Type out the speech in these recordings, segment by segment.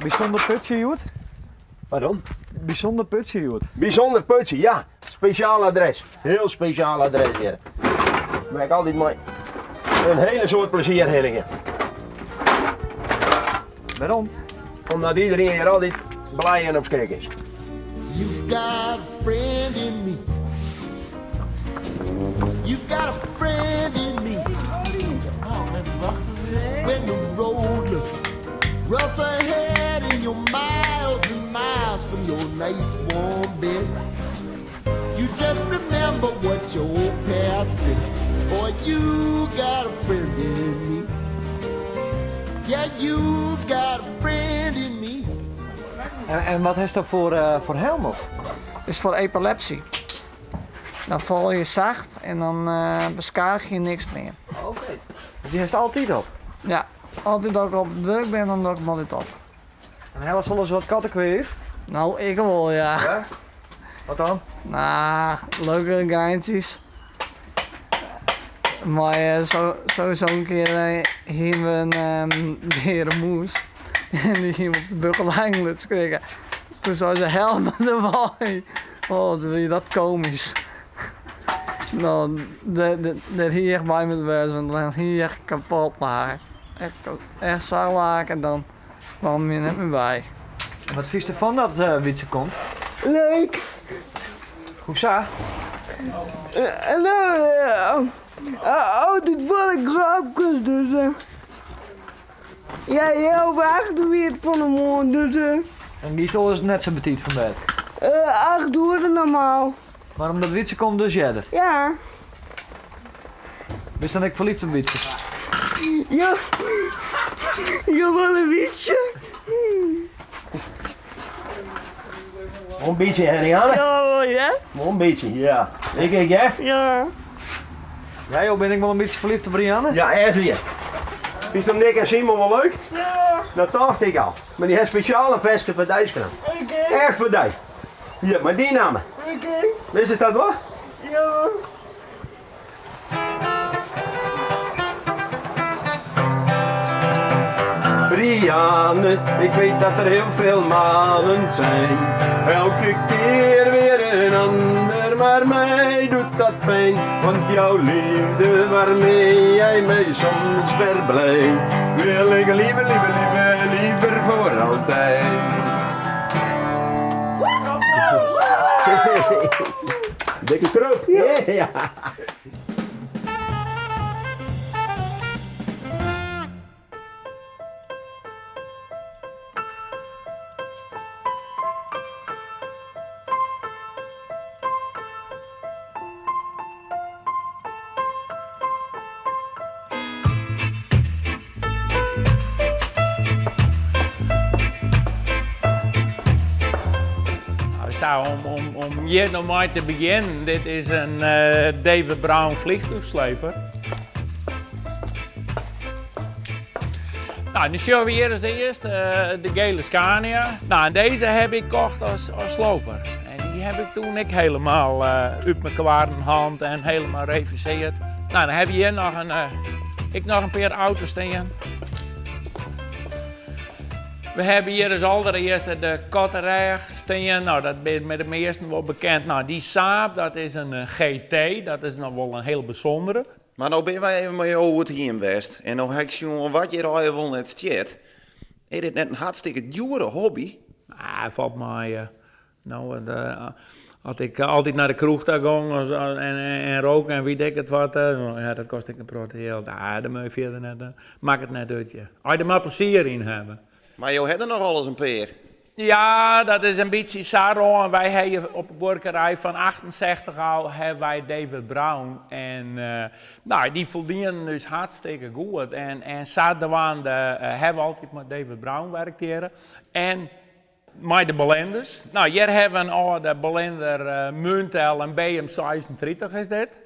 Bysûnder putsje hjoed? Pardon? Bysûnder putsje hjoed. Bysûnder putsje, ja. Spesjaal adres. Hiel spesjaal adres hjir. Wêr't ik altyd mei in hiele soad plezier hinne gean. Wêrom? Omdat iedereen hjir altyd blij en op skik is. You've got a friend in me. You've got a friend in me. When the road looks rough ahead and you're miles and miles from your nice warm bed. You just remember what your old past said. Boy, you got a friend in me. Yeah, you got a friend in me. En wat hast dat foar helm op? Is foar epilepsy. Dan fal je sacht en dan beskadigje je niks mear. Oké. Dus dy hast altyd op? Ja, altyd as ik op it wurk bin, dan doch ik 'm altyd op. En hellest wolris wat kattekwea út? No, ik wol, ja. Ja? Wat dan? No, leuke geintsjes. Mei sowieso in kear hiene we in deade mûs en dy hiene we op de begeleiding litten skrikke. Toen sei se help me derwei. Oh, wat wie dat komysk. No, dêr hie echt by moatte wêze, want dan hie echt kapot lache. Echt, echt sa lake en dan kwam je net mear by. En wat fynst derfan dat Wietse komt? Leuk. Hoesa? No, altyd folle grapkes, dus ja, healwei achten wie it fan 'e moarn, dus. En giest oars net sa betiid fan bêd? Acht oere normaal. Mar omdat Wietse komt dus earder? Ja. Bist dan ek ferliefd op Wietse? Ja, ja wol in bytsje. Wol in bytsje, hè Rianne? Ja, wol ja. Wol in bytsje, ja. Ik ek, hè? Ja. Ja, jo bin ik wol in bytsje ferliefd op Rianne? Ja, echt wier. Fynst him Nick en Simon wol leuk? Ja. Dat tocht ik al. Mar dy ha spesjaal in ferske foar dy skreaun. Oké. Echt foar dy. Ja, mei dyn namme. Oké. Wist dat wol? Ja. Rianne, ik weet dat er heel veel mannen zijn. Elke keer weer een ander, maar mij doet dat pijn. Want jouw liefde waarmee jij mij soms verblijdt, wil ik liever, liever, liever, liever voor altijd. Dikke kroop. Ja. Nou, om hjir no mei te begjinnen, dit is in David Brown vliegtuigsleper. Nou, dan sjogge we hjir as earst de gele Scania. Nou, en dizze ha ik kocht as sloper. En dy ha ik doe ek hielendal út mekoar hân en hielendal revisearre. Nou, dan ha we hjir noch in, ek noch in pear auto's stean. We hawwe hjir as alderearste de Kotterêch stean. Nou, dat binne mei de measten wol bekend. Nou, dy Saab, dat is in GT, dat is noch wol in hiel bysûndere. Mar no binne wy even mei jo oer it hiem west en no ha ik sjoen wat hjir allegear wol net stiet. Is dit net in hartstikke djoere hobby? Ah, falt mei. No, as ik altyd nei de kroech ta gong en roke en wit ik it wat, ja, dat kostet ek in protte jild. Ah, dêr moatte je fierder net, makket net út, ja. As je der mar plezier yn hawwe. Mar jo ha der noch alris in pear? Ja, dat is in bytsje sa rûn. Wy hawwe op de buorkerij fan 68 ôf hawwe wy David Brown en no, dy foldienen ús hartstikke goed. En sadwaande hawwe we altyd mei David Brown werktearre. En Mei de Bolinders. No, hjir hawwe we in âlde Bolinder Muntel, in BM 36 is dit.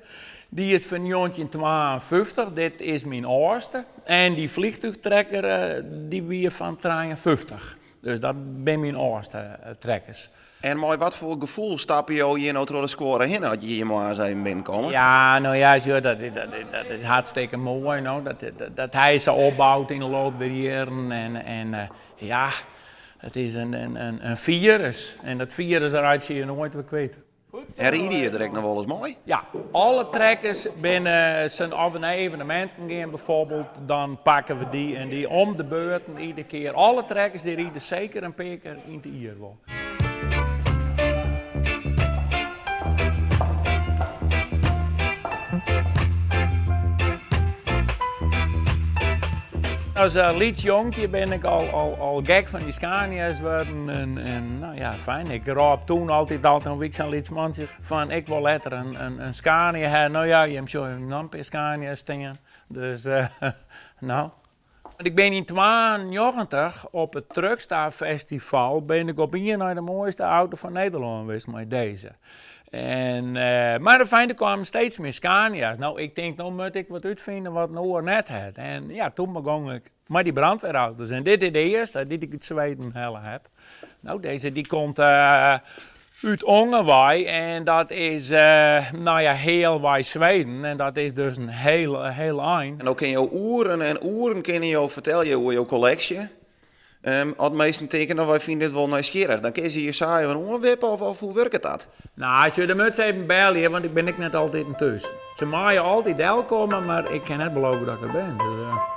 Dy is fan 1952, dit is myn âldste. En dy vliegtuigtrekker dy wie fan 53. Dus dat binne myn âldste trekkers. En mei wat foar gefoel stappe jo hjir no troch de skuorre hinne as je hjir moarns even binnenkomme? Ja, no ja, sjoch, dat is hartstikke moai, no. Dat hy sa opboud yn de loop der jierren en ja. It is in firus en dat firus reitsje je noait wer kwyt. En ride je der ek noch wolris mei? Ja, alle trekkers binne, as we nei eveneminten gean bijvoorbeeld, dan pakke we dy en dy om de beurten iedere kear. Alle trekkers dy ride seker in pear kear yn it jier wol. As lyts jonkje bin ik al gek fan dy Scania's wurden en no ja, fijn, ik rôp toen altyd al, toen wie ik sa'n lyts mantsje, fan ik wol letter in Scania ha. No ja, jim sjogge noch in pear Scania's stean, dus no. Want ik bin yn 92 op it Truckstar Festival bin ik op ien nei de moaiste auto fan Nederlân west mei dizze. En, mar fijn, der kamen steeds mear Scania's. No, ik tink, no moat ik wat útfine wat in oar net hat. En ja, toen begong ik mei dy brandweerauto's. En dit is de earste dy't ik út Sweden helle heb. No, dizze dy komt út Ånge wei en dat is no ja, healwei Sweden en dat is dus in heel, heel ein. En no kinne jo oeren en oeren kinne jo fertelje oer jo kolleksje. As minsken tinke, no wy fine dit wol nijsgjirrich, dan kinne se je sa even oanwippe of, of hoe wurket dat? No, sjoch, dan moatte se even belje, want ik bin ek net altyd thús. Se meie altyd delkomme, mar ik kin net belove dat ik der bin. Dus.